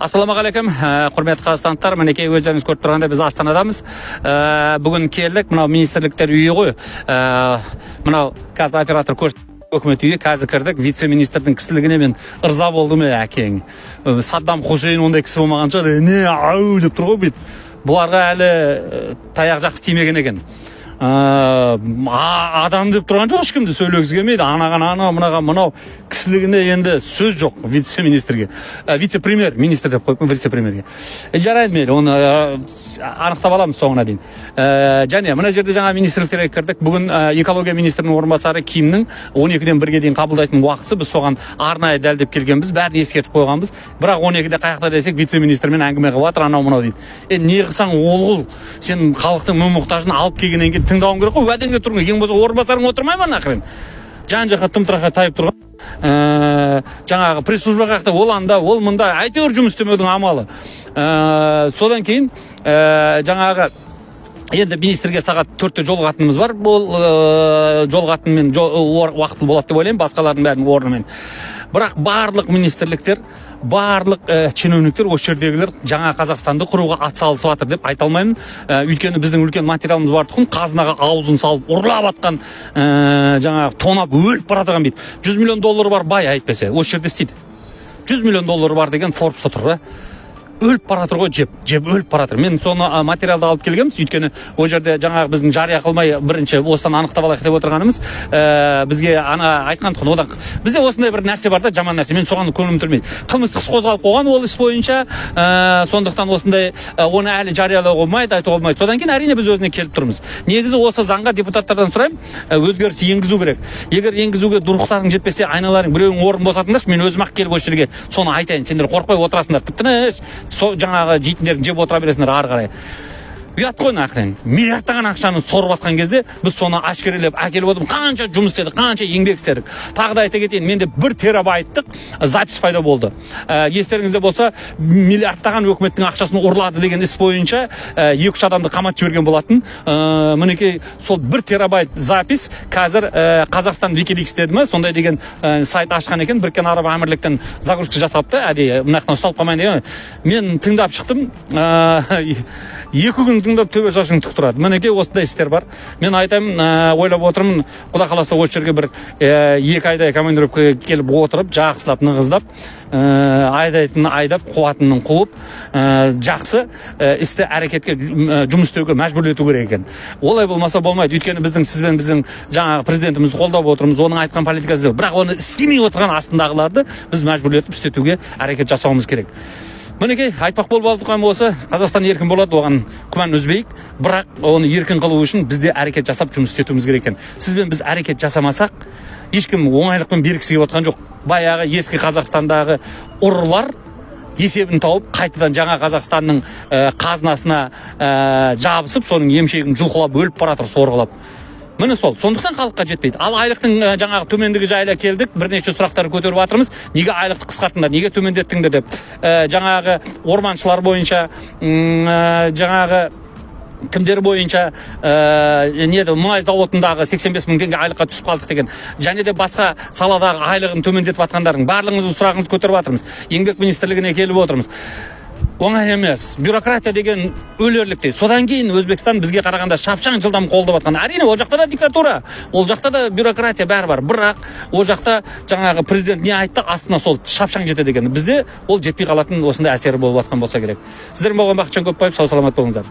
Ассалаумағалейкум, құрметті қазақстандықтар! Мінекей, өздеріңіз көріп тұрғандай, біз Астанадамыз. Бүгін келдік, мынау министрліктер үйі ғой. Мынау қазір оператор көрс, үкімет үйі. Қазір кірдік. Вице министрдің кісілігіне мен ырза болдым. Е, әкең Саддам Хусейн ондай кісі болмаған шығар. Е, не ау деп тұр ғой бүйтіп. Бұларға әлі таяқ жақсы тимеген екен. Адам деп тұрған жоқ, ешкімді сөйлегісі келмейді, анаған анау, мынаған мынау. Кісілігіне енді сөз жоқ вице министрге, вице премьер министр деп қойыппын, вице премьерге. Жарайды, мейлі, оны анықтап аламыз соңына дейін. Және мына жерде жаңа министрліктерге кірдік. Бүгін экология министрінің орынбасары Кимнің 12-ден 1-ге дейін қабылдайтын уақытысы. Біз соған арнайы дәлдеп келгенбіз, бәрін ескертіп қойғанбыз. Бірақ 12-де қай жақта десек, вице министрмен әңгіме қылып жатыр, анау мынау дейді. Е, не қылсаң ол қыл, сен халықтың мұң мұқтажын алып келгеннен кейін тыңдауың керек қой, уәдеңде тұрың керек. Ең болмаса орынбасарың отырмай ма? Нахрен, жан жаққа тым тырақай тайып тұрған. Жаңағы пресс служба қаяқта? Ол анда, ол мында, әйтеуір жұмыс істемеудің амалы. Содан кейін жаңағы енді министрге сағат 4-те жолығатынымыз бар. Бұл жолығатынмен уақытылы болады деп ойлаймын, басқалардың бәрінің орнымен. Бірақ барлық министрліктер, барлық чиновниктер, осы жердегілер жаңа Қазақстанды құруға атсалысып жатыр деп айта алмаймын. Өйткені біздің үлкен материалымыз бар тұғын, қазынаға аузын салып ұрлап жатқан, жаңағы тонап өліп бара жатқан бүйтіп 100 миллион доллары бар бай, әйтпесе осы жерде істейді. 100 миллион доллары бар деген Форбста тұр да, өліп бара жатыр ғой, жеп жеп өліп бара жатыр. Мен соны материалды алып келгенбіз, өйткені ол жерде жаңағы біздің жария қылмай, бірінші осыдан анықтап алайық деп отырғанымыз. Бізге ана айтқан тұғын, одан бізде осындай бір нәрсе бар да, жаман нәрсе, мен соған көңілім толмайды. Қылмыстық іс қозғалып қойған ол іс бойынша. Сондықтан осындай оны әлі жариялауға болмайды, айтуға болмайды. Содан кейін, әрине, біз өзіне келіп тұрмыз. Негізі осы заңға депутаттардан сұраймын, өзгеріс енгізу керек. Егер енгізуге дұрықтарың жетпесе, айналарың, біреуің орын босатыңдаршы, мен өзім ақ келіп осы жерге соны айтайын. Сендер қорықпай отырасыңдар, тып тыныш сол жаңағы жейтіндерін жеп отыра бересіңдер ары қарай. Ұят қой, нахрен, миллиардтаған ақшаны сорып жатқан кезде біз соны әшкерелеп әкеліп отырмыз. Қанша жұмыс істедік, қанша еңбек істедік. Тағы да айта кетейін, менде 1 терабайттық запись пайда болды. Естеріңізде болса, миллиардтаған өкіметтің ақшасын ұрлады деген іс бойынша екі үш адамды қаматып жіберген болатын. Мінекей, сол 1 терабайт запись қазір Қазақстан Викиликс деді ма, сондай деген сайт ашқан екен, Біріккен Араб Әмірліктен загрузка жасапты әдейі, мына жақтан ұсталып қалмайын деген. Мен тыңдап шықтым, 2 күн тыңдап, төбе шашың тік тұрады. Мінекей, осындай істер бар. Мен айтамын, ойлап отырмын, құдай қаласа, осы жерге бір 2 айдай командировкаға келіп отырып, жақсылап нығыздап, айдайтынын айдап, қуатынын қуып, жақсы істі әрекетке жұмыс істеуге мәжбүрлету керек екен. Олай болмаса болмайды, өйткені біздің сізбен біздің жаңағы президентімізді қолдап отырмыз, оның айтқан политикасы, бірақ оны істемей отырған астындағыларды біз мәжбүрлетіп істетуге әрекет жасауымыз керек. Мінекей, айтпақ болып отырған осы: Қазақстан еркін болады, оған күмән үзбейік. Бірақ оны еркін қылу үшін бізде әрекет жасап, жұмыс істетуіміз керек екен. Сізбен біз әрекет жасамасақ, ешкім оңайлықпен бергісі келіп отқан жоқ. Баяғы ескі Қазақстандағы ұрылар есебін тауып, қайтадан жаңа Қазақстанның қазынасына жабысып, соның емшегін жұлқылап өліп бара жатыр сорғылап. Міне, сол сондықтан халыққа жетпейді. Ал айлықтың жаңағы төмендігі жайлы келдік, бірнеше сұрақтар көтеріп жатырмыз: неге айлықты қысқарттыңдар, неге төмендеттіңдер деп. Жаңағы орманшылар бойынша, жаңағы кімдер бойынша, не еді, мұнай зауытындағы 85 мың теңге айлыққа түсіп қалдық деген және де басқа саладағы айлығын төмендетіп жатқандардың барлығымыздың сұрағымызды көтеріп жатырмыз. Еңбек министрлігіне келіп отырмыз. Оңай емес, бюрократия деген өлерліктей. Содан кейін Өзбекстан бізге қарағанда шапшаң, жылдам қолдап жатқан. Әрине, ол жақта да диктатура, ол жақта да бюрократия, бәрі бар, бірақ ол жақта жаңағы президент не айтты, астына сол шапшаң жетеді екен. Бізде ол жетпей қалатын осындай әсері болып жатқан болса керек. Сіздермен болған Бақытжан Көпбаев. Сау саламат болыңыздар.